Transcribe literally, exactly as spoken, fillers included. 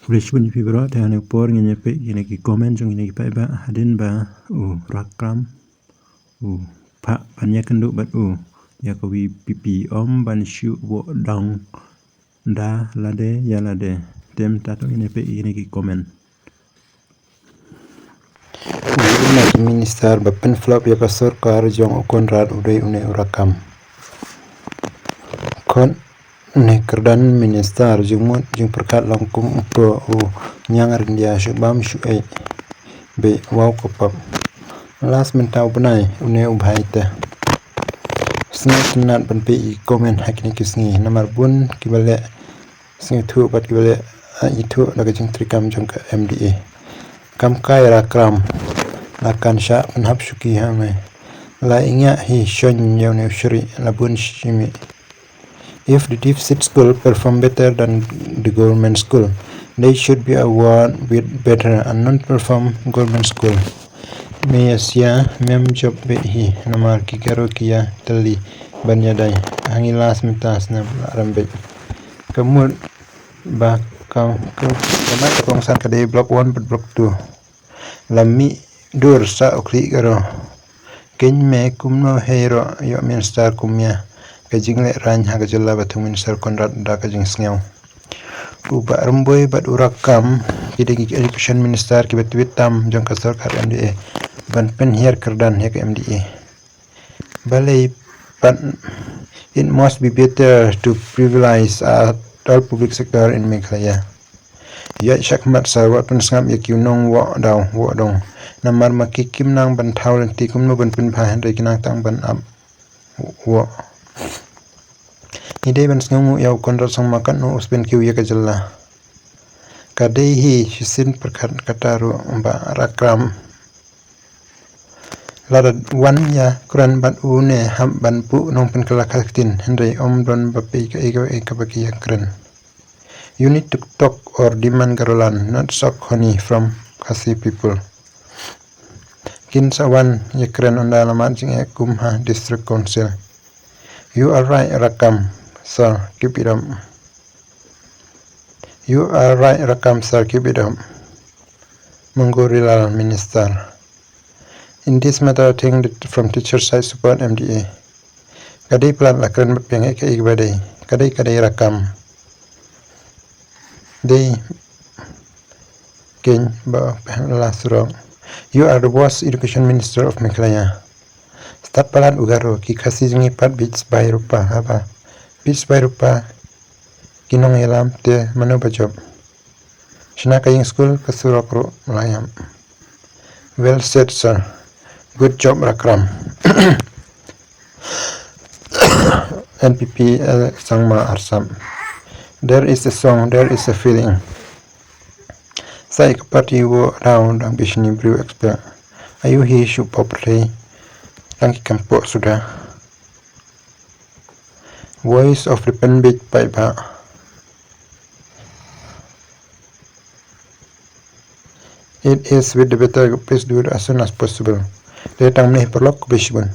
Khublei shibun ïa phi baroh, te ha kane ka por ngin ïa peit ïa kine ki comment jong kine ki paidbah hadien ba u Rakram u phah ban ïakynduh bad u ïa ka V P P, ym ban shu buh dong da lade ïa lade. Te mynta to ngin ïa peit ïa kine ki comment. Une u minister ba pynflop ïa ka sorkar jong u Conrad u dei une u Rakram. Khun une kyrdan minister jingmut jingpyrkhat long kum uto u ñiang ryndia, shu bam shu ïeit. Bad wow ka pap. Last mynta u bnai une u bhai te. Sngewtynnat ban peit ïa ki comment ha kine ki sngi namar bun kiba leh sngewthuh bad kiba leh, ah, ithuh da ka jingtrei kam jong ka M D A. Kam kai Rakram, la kan shah pynhap shuki ha me. La ïa ngiah hi shon ïa une u shrieh la bun shimih. If the deficit school perform better than the government school, they should be award with better and non-perform government school. Me ïa sia mem jop beit hi namar ki Garo ki ïa tylli ban ïa dai. Hangi last mynta snem la rem beit. Ka mut ba ka, ka, ka mat ka kongsan ka dei block one bad block two. La mih dur sa u khlieh Garo. Keiñ me kumno hei roh ïoh minister kum ïa ka jingleh rain ha ka jylla, ba thung minister Conrad da ka jingsngew. U Bah Rymbui bad u Rakram ki dei ki education minister kiba tbit tam jong ka sorkar M D A ban pynhiar kyrdan ïa ka M D A. Balei pat it must be better to privatize, uh, all public sector in Meghalaya. Ïa shakmat sa wat pynsngap ïa ki u nong woh daw woh dong. Namar ma ki kim nang ban thaw lynti kumno ban pynbha hynrei ki nang tang ban ap woh. Ngi dei ban sngewnguh ïa u Conrad Sangma katno u spin kiew ïa ka jylla. Ka dei hi shisien pyrkhat kata ruh Bah Rakram. Lada wan ïa kren bad u ne hap ban buh nongpynkylla ka ktien hynrei ym don ba pei kaei kaei kaba ki ïa kren. You need to talk or demand Garoland, not suck honey from Khasi people. Kin sa wan ïa kren ynda la mad jingeh kum ha District Council. You are right, Rakram, sir, keep it up. You are right, Rakram, sir, keep it up. Mangurilal Minister. In this matter, I think that from teacher side support M D A. Ka dei palat la kren bad phi ïa kaei kaba dei. Ka dei, ka dei Rakram. Dei keiñ ba pynlah surok. You are the worst education minister of Meghalaya. Stad palat u Garo, ki Khasi jong ngi pat bit bai rupa haba. Bit bai rupa ki nongïalam te mano ba jop. Shna ka ïing skul ka surok ruh la ïap. Well said, sir. Good job, Rakram. N P P, eh, Sangma Arsap. There is a song, there is a feeling. Sa ïa ka party woh daw dang bishni briew expect. Ayu hi shu pop rei. Tang ki kam pok suda. Voice of the Penbit paidbah. It is with the better, please do it as soon as possible. Dei tang mih paralok bishbun.